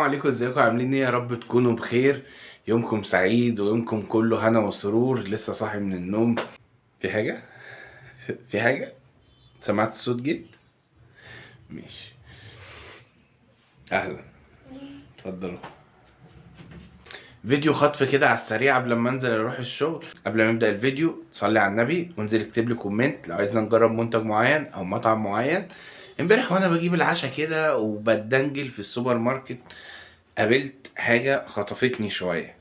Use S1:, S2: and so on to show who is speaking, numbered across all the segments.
S1: عليكم، ازيكم؟ عاملين ايه؟ يا رب تكونوا بخير. يومكم سعيد ويومكم كله هنا وسرور. لسه صاحي من النوم. في حاجة؟ في حاجة؟ سمعت الصوت جيت؟ ماشي، اهلا، اتفضلوا. فيديو خطف كده على السريع قبل ما انزل اروح الشغل. قبل ما نبدا الفيديو صلي على النبي وانزل اكتب لي comment لو عايزنا نجرب منتج معين او مطعم معين. امبارح وانا بجيب العشاء كده وبدنجل في السوبر ماركت قابلت حاجة خطفتني شوية.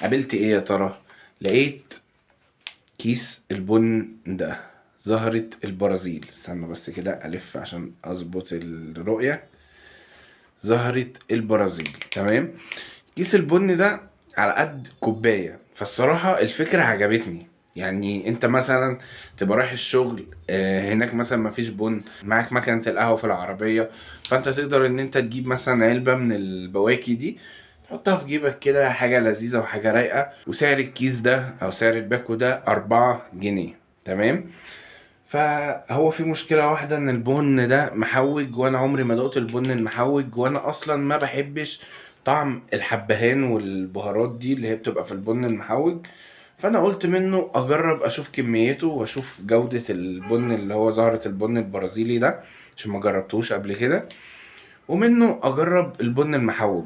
S1: قابلت ايه يا ترى؟ لقيت كيس البن ده، زهرة البرازيل. استنى بس كده الف عشان اظبط الرؤية. زهرة البرازيل، تمام. كيس البن ده على قد كوباية، فالصراحة الفكرة عجبتني. يعني انت مثلا تبقى رايح الشغل، هناك مثلا مفيش بن، معاك مكنة القهوة في العربية، فانت تقدر ان انت تجيب مثلا علبة من البواكي دي تحطها في جيبك كده، حاجة لذيذة وحاجة رايقة. وسعر الكيس ده او سعر الباكو ده 4 جنيه، تمام. فهو في مشكلة واحدة، ان البن ده محوج، وانا عمري ما دقت البن المحوج، وانا اصلا ما بحبش طعم الحبهان والبهارات دي اللي هي بتبقى في البن المحوج. فانا قلت منه اجرب اشوف كميته واشوف جودة البن اللي هو زهرة البن البرازيلي ده، عشان ما جربتوش قبل كده، ومنه اجرب البن المحوج.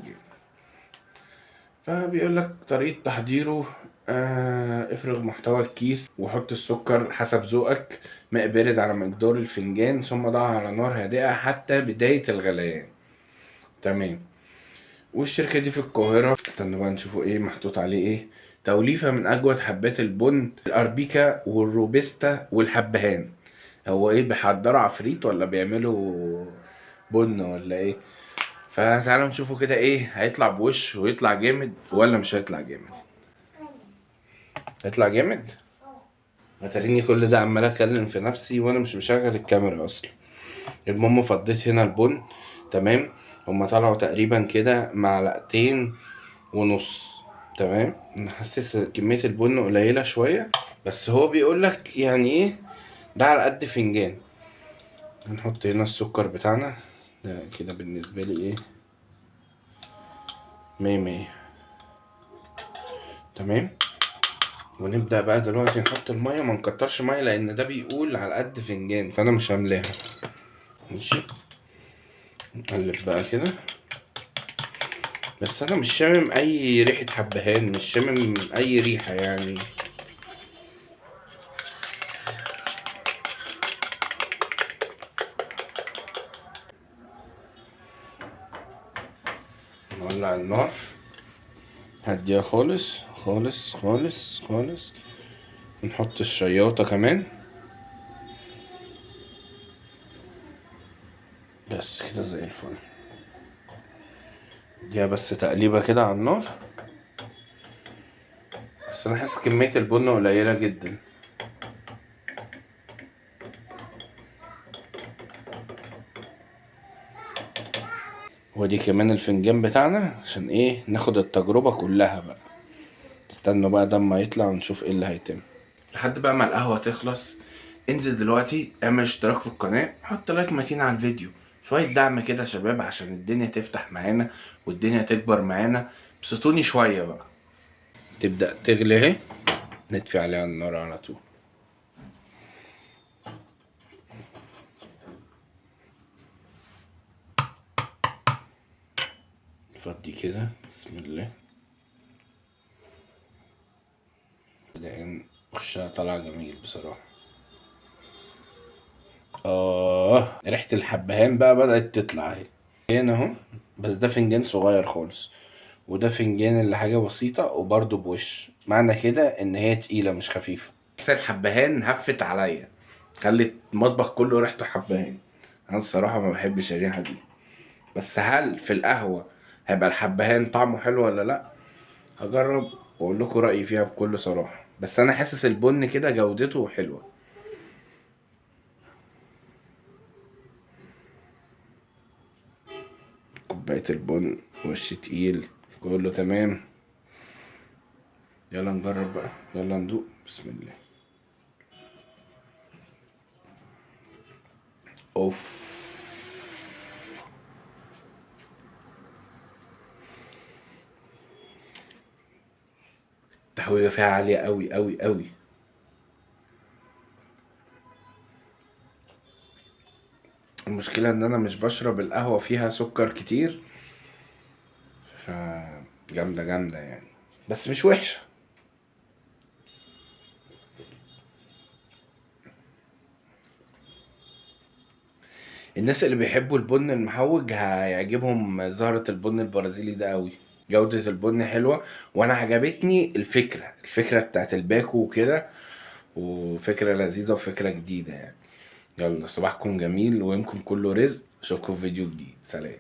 S1: فبيقول لك طريقة تحضيره، افرغ محتوى الكيس وحط السكر حسب ذوقك، ماء بارد على مقدار الفنجان، ثم ضعه على نار هادئة حتى بداية الغليان، تمام. والشركة دي في القاهرة. استنوا بقى نشوفوا ايه محطوط عليه. ايه توليفة من اجود حبات البن، الاربيكا والروبستا والحبهان. هو ايه، بيحضروا عفريت ولا بيعملوا بن ولا ايه؟ فتعالوا نشوفوا كده ايه هيطلع بوش ويطلع جامد ولا مش هيطلع جامد. هيطلع جامد؟ ما تريني كل ده عمال اتكلم في نفسي وانا مش مشغل الكاميرا اصلا. المهم فضيت هنا البن، تمام. هما طلعوا تقريبا كده معلقتين ونص، تمام. انا حاسس كمية البن قليلة شوية، بس هو بيقولك يعني ايه ده على قد فنجان. هنحط هنا السكر بتاعنا ده كده، بالنسبة لي ايه، مية مية، تمام. ونبدأ بقى دلوقتي نحط المية، ما نكترش مية لأن ده بيقول على قد فنجان، فأنا مش هملاها. ماشي، نقلب بقى كده. بس أنا مش شامم أي ريحة حبهان، مش شامم أي ريحة يعني. نولع النار، هديها خالص خالص خالص خالص. نحط الشياطة كمان، بس كده زي الفل. اديها بس تقليبة كده على النار. بس انا حاسس كمية البن قليلة جدا. ودي كمان الفنجان بتاعنا عشان ايه، ناخد التجربة كلها بقى. استنوا بقى ده اما يطلع ونشوف ايه اللي هيتم. لحد بقى ما القهوة تخلص، انزل دلوقتي اعمل اشتراك في القناة، حط لايك متين على الفيديو، شوية دعم كده يا شباب عشان الدنيا تفتح معانا والدنيا تكبر معانا. بسطوني شوية بقى. تبدأ تغلي اهي، نطفي عليها النار على طول. نفضي كده، بسم الله. لان وشها طالع جميل بصراحة. ريحة الحبهان بقى بدأت تطلع اهي هنا اهو. بس ده فنجان صغير خالص، وده فنجان اللي حاجة بسيطة وبرده بوش، معنى كده ان هي تقيلة مش خفيفة. ريحة الحبهان هفت عليا، خلت المطبخ كله ريحته حبهان. انا الصراحة ما بحبش الريحة دي، بس هل في القهوة هيبقى الحبهان طعمه حلو ولا لا؟ هجرب واقول لكم رأيي فيها بكل صراحة. بس انا حاسس البن كده جودته حلوة. كوباية البن وش تقيل، كله تمام. يلا نجرب بقى، يلا ندوق، بسم الله. اوف، التحويجة فيها عالية قوي قوي قوي. المشكلة ان انا مش بشرب القهوة فيها سكر كتير، ف جامدة جامدة يعني، بس مش وحشة. الناس اللي بيحبوا البن المحوج هيعجبهم زهرة البن البرازيلي ده قوي. جودة البن حلوة، وانا عجبتني الفكرة بتاعت الباكو وكده، وفكرة لذيذة وفكرة جديدة يعني. يلا صباحكم جميل ويومكم كله رزق، اشوفكم في فيديو جديد. سلام.